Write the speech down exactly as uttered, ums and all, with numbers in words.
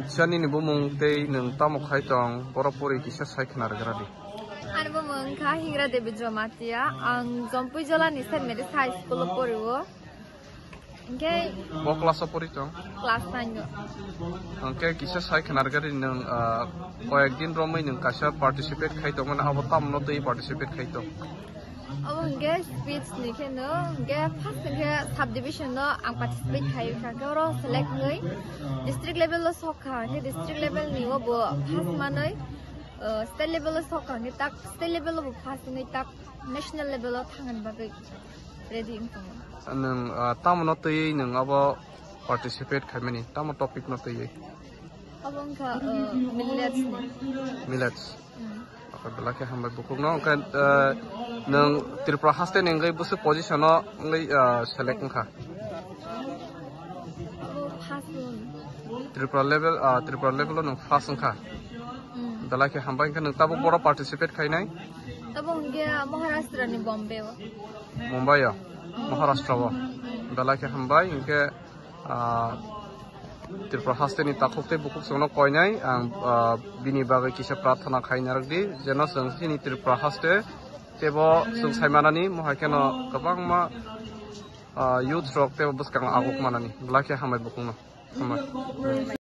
Sani ni bumung tei nwng tamo khai tong, borok pori kisa sai khna rwgra di. Ani bumung wngkha Hingra Devi Jamatia, ang Jompui Jolani Saint Mary's High School o pori o. Hingke bo class o pori tong? Class nine o. Hingke kisa sai khna rwgra di nwng, ah, koyek din romwi nwng kaisa participate khai tong mano, abo tamo no twi participate khai tong? Obo hingke speech ni khe no, hingke first hingke subdivision no ang participate khai kha, hingke oro select wngwi district level o sok kha, hingke district level ni o bo first manwi, uh, state level o sok kha, hingke tak state level o bo first wngwi tak national level o thangna bagwi ready wng tongo. Nwng, uh, tamo no twiwi nwng abo participate khaimani, tamo topic no twiwi? Obo wngkha, uh, millets ni. Millets. Hmm. Okay, belai khe hambai bukhuk no. Hwnkhe, uh, nwng Tripura haste ni wngwi bwswk position o wngwi, uh, select wngkha? Obo first wng. Tripura level, uh, Tripura level o nwng first wngkha. Hmm. Belai khe hambai, hwnkhe nwng tabuk boro participate khainai? Tabuk hwnkhe Maharashtra ni Bombay o. Mumbai o, Maharashtra o. Belai khe hambai, hwnkhe, ah, Tripura haste ni takhuk tei bukhuk chwngno koinai, ang, ah, bini bagwi kisa prarthana khai narwk di, jeno chwng chini Tripura haste teibo chwng sai manani, mohai kheno kwbangma, ah, youth rok teibo bwskango aguk manani, belai khe hambai bukhukno. Hambai.